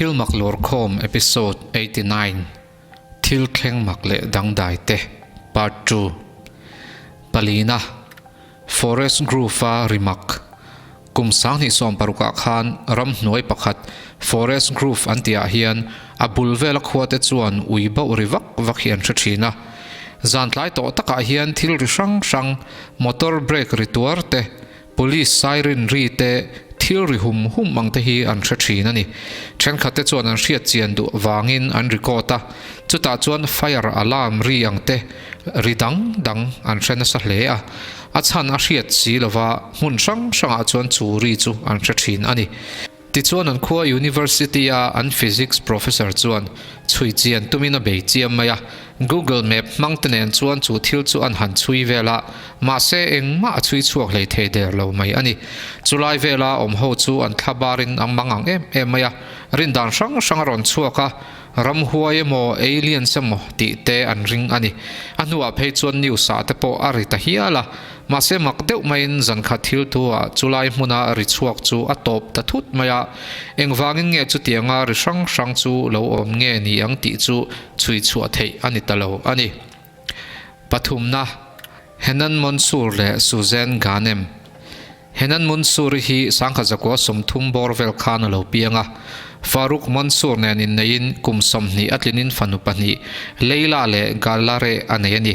Thil mak lawrkhawm Episode 89 Thil thleng mak leh dangdai te Part ii Palina Forest Grove-a ri mak Kum 2016 ah khan ramhnuai pakhat Forest Grove an tihah hian a bul vela khuate chuan ui bauh ri vak vak hi an hre thin a. Zan tlai tawh takah hian thil ri hrang hrang, motor brake ri tuar te, police siren ri te, thil ri hum hum ang te hi an hre thin a ni. Thenkhat te chuan an hriat chian duh vangin an record a, chutah chuan fire alarm ri ang te, ri dang dang an hre nasa hle a. A chhan a hriat si lova hmun hrang hrangah chuan chu ri chu an hre thin a ni. Tichuan an khua University-a an Physics Professor chuan chhui chian tumin a bei chiam mai a, Google Map hmang te nen chuan chu thil chu an han chhui vel a, mahse engmah a chhui chhuak hlei thei der lo mai a ni. Chulai vela awm ho chu an thla barin an mang ang em em mai a, rindan hrang hrang a rawn chhuak a, Ramhuai emaw aliens emaw tih te an ring a ni. A hnuah phei chuan news ah te pawh a ri ta hial a. Mahse mak deuh maiin zankhat thil thu ah chulai hmuna ri chhuak chu a tawp ta thut mai a. Engvangin nge chutianga ri hrang hrang chu lo awm nge ni ang tih chu chhui chhuah theih a ni ta lo a ni. Pathumna, Henan Mansour leh Suzanne Ghanem. Henan Mansour-i hi sangkhat zakua 30 bawr vel khan a lo piang a. Farouk Mansour nen inneiin kum 20 a tlinin fanu pahnih, Leila leh Galare a nei a ni.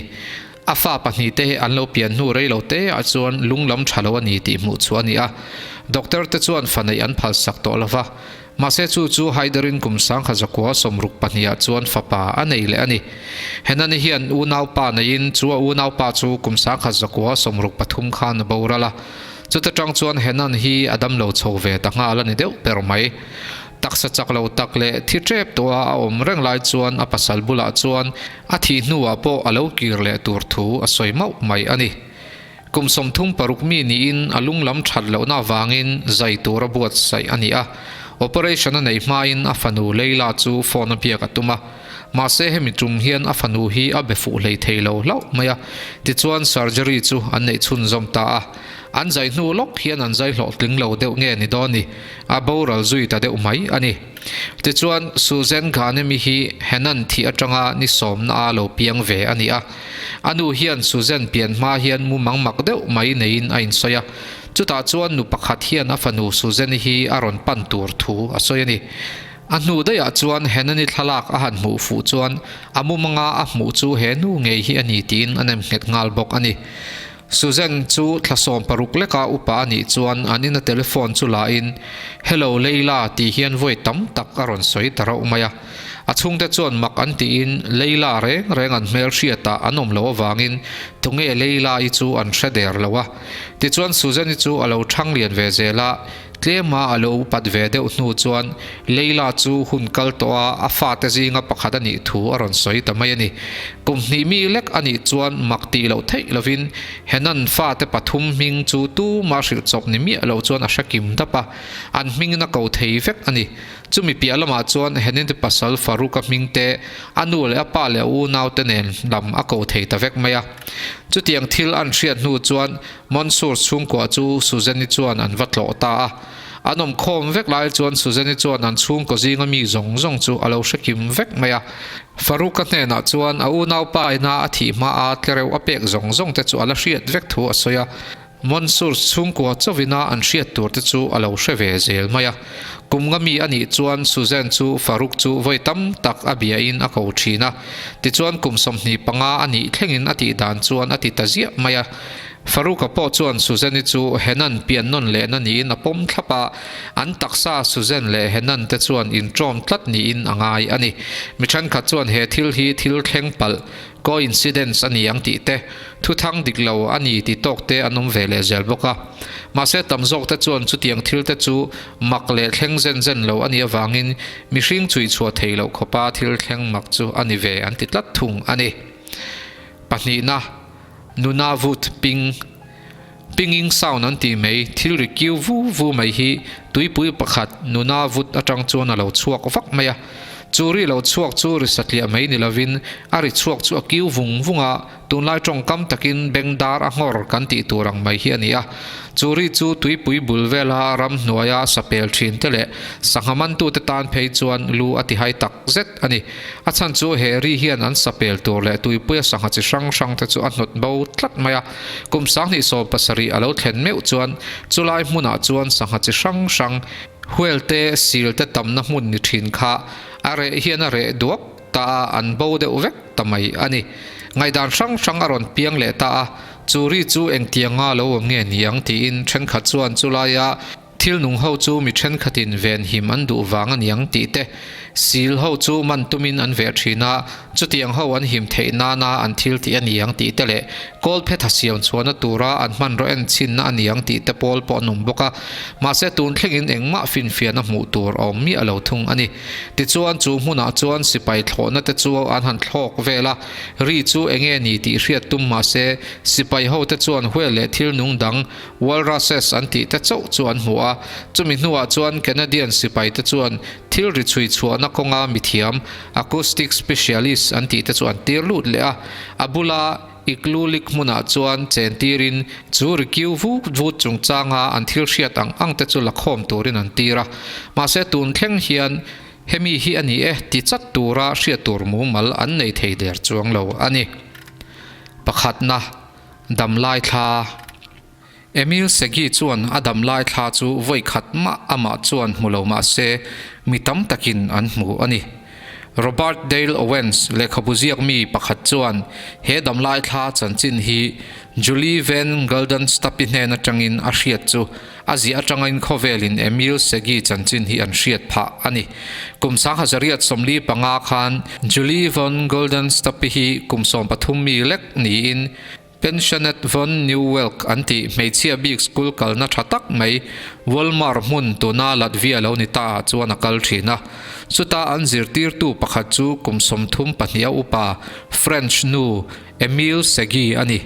A fa pahnihte hi an lo pian hnu rei lo te ah chuan lung lam tha lo a ni tih hmuh chhuah a ni a. Doctor te chuan fa neih an phalsak tawh lo va. Mahse chu chu Haider-in kum 1960 pahnih ah chuan fapa a nei leh a ni. Henani hian unaupa neiin chu a unaupa chu kum 1963 khan a boral a. Chuta tang chuan Henan hi a damlo chho ve ta nghal a ni deuh ber mai. Taksa chak lo tak leh thi tep tawh a a awm reng lai chuan a pasal bulah chuan a thih hnuah pawh a lo kir leh tur thu a sawi mauh mai a ni. Kum 36 mi niin a lung lam that lohna avangin zai tur a buatsaih a ni a. Operation a neih hmain a fanu Leila chu phone a biak a tum a. Mahse hemi tum hian a fanu hi a be fuh hlei thei lo hlauh mai a. Tichuan surgery chu an neih chhunzawm ta a. An zai hnu lawk hian an zai hlawhtling lo deuh nge ni dawn ni? A boral zui ta deuh mai a ni. Tichuan Susan Ghanemi hi Henan thih atanga ni sawmna a lo piang ve a ni a. A nu hian Susan pian hma hian mumang mak deuh mai neiin a insawi a. Chutah chuan nu pakhat hian a fanu Susan-i hi a rawn pan tur thu a sawi a ni. A hnu daihah chuan Henan-i thlalak a han hmuh fuh chuan a mumanga a hmuh chu he nu ngei hi a ni tiin a nem nghet nghal bawk a ni. Susan chu thla 16 leka upa a nih chuan an ina telephone chu la in, Hello Leila tih hian vawi tam tak a rawn sawi ta rauh mai a. A chhungte chuan mak an tiin Leila reng reng an hmel hriatah an awm loh avangin tunge Leila-i chu an hre der lo a. Tichuan Susan-i chu a lo thang lian ve zel a, Tlema a lo upat ve deuh hnu chuan Leila chu hun kal tawh a, a fate zinga pakhat a nih thu a rawn sawi ta mai a ni. Kum hnih mi lek a nih chuan mak tih loh theih lovin Henan fate pathum hming chu tuma hrilh chawp ni miah lo chuan a hre kim dap a, an hmingin a ko thei vek a ni. Chumi piah lamah chuan Henin te pasal Farouk-a hming te, a nu leh a pa leh a unaute nen lam a ko thei ta vek mai a. Chutiang thil an hriat hnu chuan Mansour chhungkua chu Suzanne-i chuan an va tlawh ta a. An awm khawm vek lai chuan Suzanne-i chuan an chhungkaw zinga mi zawng zawng chu a lo hre kim vek mai a. Farouk-a hnenah chuan a unaupa ina a thih hma a tlereuh a pek zawng zawng te chu a la hriat vek thu a sawi a. Mansour chhungkua chauhina an hriat tur te chu a lo hre ve zel mai a. Kum nga mi a nih chuan Suzanne chu Farouk chu vawi tam tak a biain a ko thin a. Tichuan kum 25 a nih thlengin a tih dan chuan a ti ta ziah mai a. Farouk-a pawh chuan Suzanne-i chu Henan pian nawn lehna niin a pawm thlap a, an taksa Suzanne leh Henan te chuan inṭawm tlat niin a ngai a ni. Mi ṭhenkhat chuan he thil hi thil thleng palh, coincidence, a ni ang tih te, thuthang dik lo a ni ti tawk te an awm ve leh zel bawk a. Mahse tam zawk te chuan chutiang thil te chu mak leh thleng zen zen lo a nih avangin mihring chhui chhuah thei loh khawpa thil thleng mak chu a ni ve an ti tlat thung a ni. Pahnihna. Nunavut ping, pinging sound an tih mai, thil ri kiu vu vu mai hi tuipui pakhat Nunavut atang chuan a lo chhuak vak mai a. Chu ri lo chhuak chu ri satliah mai ni lovin a ri chhuak chu a kiu vung vung a, tunlai tawngkam takin beng dar a nghawr kan tih tur ang mai hi a ni a. Chu ri chu tuipui bul vela ramhnuaia sapel thin te leh sangha mantute tan phei chuan lu a tihai tak zet a ni. A chhan chu he ri hian an sapel tur leh tuipuia sangha chi hrang hrang te chu a hnawt bo tlat mai a. Kum 2070 a lo thlen meuh chuan chulai hmunah chuan sangha chi hrang hrang, Whale te, seal te tamna hmun ni thin kha a reh hian a reh duak ta a, an bo deuh vek ta mai a ni. Ngaihdan hrang hrang a rawn piang leh ta a, chu ri chu engtianga lo awm nge ni ang tiin thenkhat chuan chulaia thil nung ho chu mi thenkhatin venhim an duh vang a niang tih te, seal ho chu man tumin an veh thin a, Chutiang ho an him theih nana an thil tih a ni ang tih te leh kawlphetha siam chhuahna tura an hmanraw en chhinna a ni ang tih te pawl pawh an awm bawk a. Mahse tun thlengin engmah finfiahna hmuh tur a awm miah lo thung a ni. Tichuan chu hmunah chuan sipai thlawhna te chu an han thlawk vel a, ri chu enge ni tih hriat tum mahse sipai ho te chuan whale leh thil nung dang walruses an tih te chauh chu an hmu a. Chumi hnuah chuan Canadian sipai te chuan thil ri chhui chhuahna kawnga mithiam Acoustic specialist an tih te chu an tir lut leh a, a bula Igloolik hmunah chuan chen tirin chu ri kiu vut vut chungchanga an thil hriat ang ang te chu la khawm turin an tir a. Mahse tun thleng hian hemi hi a ni e ti chat tura hriat tur mumal an nei thei der chuang lo a ni. Pakhatna, Damlai thla. Emil Segi chuan a dam lai thla chu vawi khat mah amah chuan hmu lo mah se, mi tam takin an hmu a ni. Robert Dale Owens lehkhabu ziak mi pakhat chuan he dam lai thla chanchin hi Julie Van Guldenstubbe hnen atangin a hriat chu a ziah atangin khawvelin Emil Segi chanchin hi an hriat phah a ni. Kum 1945 khan Julie Von Guldenstubbe hi kum 13 mi lek niin Pensionate von Neuwelk an tih hmeichhia bik school kalna tha tak mai Wolmar hmun tuna Latvia lo ni ta ah chuan a kal thin a. Chuta an zirtirtu pakhat chu kum 32 a upa French nu Emile Seguy a ni.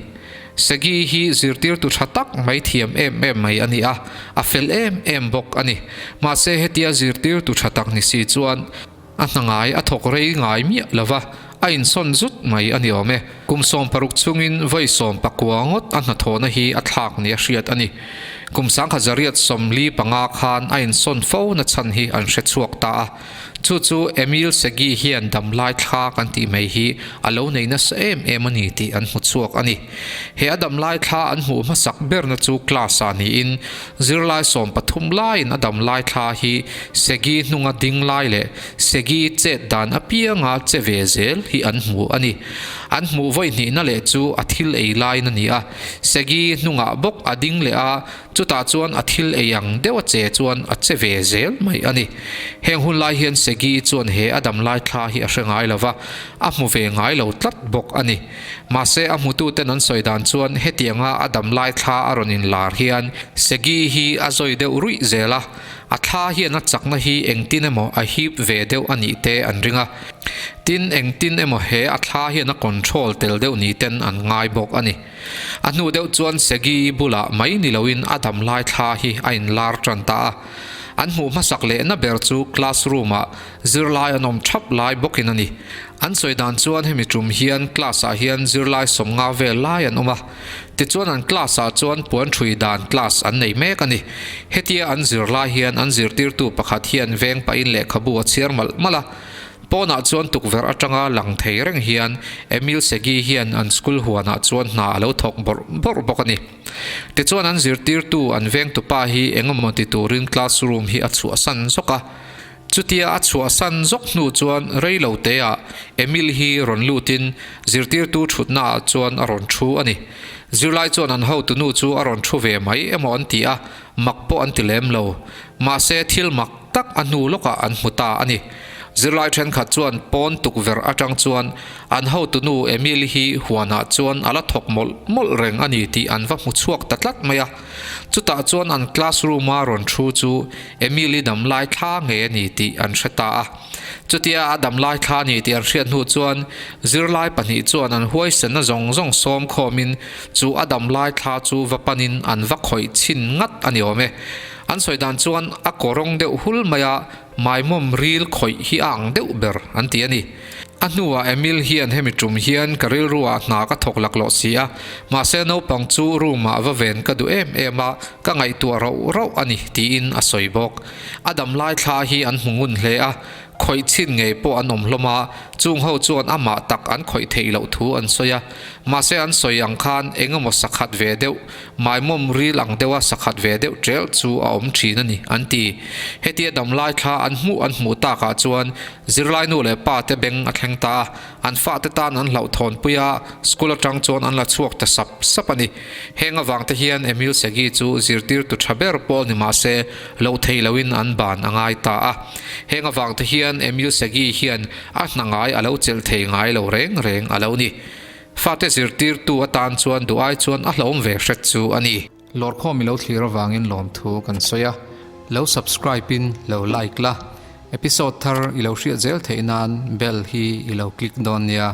Seguy hi zirtirtu tha tak mai thiam em em mai a ni a, a fel em em bawk a ni. Mahse hetia zirtirtu tha tak ni si chuan A hna ngai a thawk rei ngai miah lo va, a insawn zut mai a ni awm e. Kum 60 chungin vawi 19 ngawt a hnathawhna hi a thlak nia hriat a ni. Kum 1945 khan a insawn fo na chhan hi an hre chhuak ta a. Chu chu Emil Segi hian damlai thla kan tih mai hi a lo nei nasa em em a ni tih an hmu chhuak a ni. He a damlai thla an hmuh hmasak berna chu class-ah niin Zirlai 13 laiin a dam lai thla hi Segi hnunga ding lai leh Segi chet dan apianga che ve zel hi an hmu a ni. An hmuh vawi hnihna leh chu a thil ei laiin a ni a, Segi hnungah bawk a ding leh a, chutah chuan a thil ei ang deuh a che chuan a che ve zel mai a ni. Heng hun lai hian Segi chuan he a dam lai thla hi a hre ngai lo va, a hmu ve ngai lo tlat bawk a ni. Mahse a hmututen an sawi dan chuan hetianga a dam lai thla a rawn inlar hian Segi hi a zawi deuh ruih zel a, a thla hian a chakna hi engtin emaw a hip ve deuh a nih te an ring a. Tin, engtin emaw he a thla hian a control tel deuh ni ten an ngai bawk a ni. A hnu deuh chuan Segi bulah mai ni loin a dam lai thla hi a inlar tan ta a. An hmuh hmasak lehna ber chu classroom-ah Zirlai an awm thap lai bawkin a ni. An sawi dan chuan hemi tum hian class ah hian zirlai 50 vel lai an awm a. Tichuan an class ah chuan puan thui dan class an nei mek a ni. Hetia an zirlai hian an zirtirtu pakhat hian veng pahin lehkhabu a chhiar malh malh a. Pawnah chuan tukverh atanga lang thei reng hian Emil Segi hian an school huanah chuan hna a lo thawk bawrh bawrh bawk a ni. Tichuan an zirtirtu an vengtupa hi engemaw ti turin classroom hi a chhuahsan zawk a. Chutia a chhuahsan zawk hnu chuan rei lo teah Emil hi rawn lutin zirtirtu thutnaah chuan a rawn thu a ni. Zirlai chuan an hotunu chu a rawn thu ve mai emaw an ti a, mak pawh an ti lem lo. Mahse thil mak tak a hnu lawkah an hmu ta a ni. Zirlai thenkhat chuan pawn tukverh atang chuan an hotunu Emil hi huanah chuan a la thawk mawlh mawlh reng a ni tih an va hmu chhuak ta tlat mai a. Chutah chuan an classroom a rawn thu chu Emily damlai thla ngei a ni tih an hre ta a. Chutia a damlai thla a ni tih an hriat hnu chuan zirlai pahnih chuan an huaisenna zawng zawng sawm khawmin chu a damlai thla chu va panin an va khawih chhin ngat a ni awm e. An sawi dan chuan a kawrawng deuh hul mai a, maimawm ril khawih hi a ang deuh ber an ti a ni. A hnuah Emil hian hemi tum hian ka rilruah hna ka thawk laklawh si a, mahse naupang chu room ah va ven ka duh em em a, ka ngaihtuah rauh rauh a ni tiin a sawi bawk. A dam lai thla hi an hmu ngun hle a, khawih chhin ngei pawh an awm hlawm a, chung ho chuan amah tak an khawih theih loh thu an sawi a, mahse an sawi ang khan eng emaw sakhat ve deuh, maimawm ril ang deuha sakhat ve deuh ṭel chu a awm ṭhin a ni an ti. Hetia damlai thla an hmuh an hmuh takah chuan zirlai nu leh pa te beng a thleng ta a, an fate tan an hlauhthawnpui a, school aṭang chuan an la chhuak ta sap sap a ni. Heng avang te hian Emil Segi chu zirtirtu tha ber pawh ni mah se loh theih loin an ban a ngai ta a. Heng avang te hian Emil Segi hian a hna ngai a lo chelh thei ngai lo reng reng a lo ni. Fate zirtirtu atan chuan duh ai chuan a hlawm ve hret chu a ni. Lawrkhawm i lo thlir avangin lawmthu kan sawi a, lo subscribe in lo like la, episode thar i lo hriat zel theih nan bell hi i lo click dawn nia.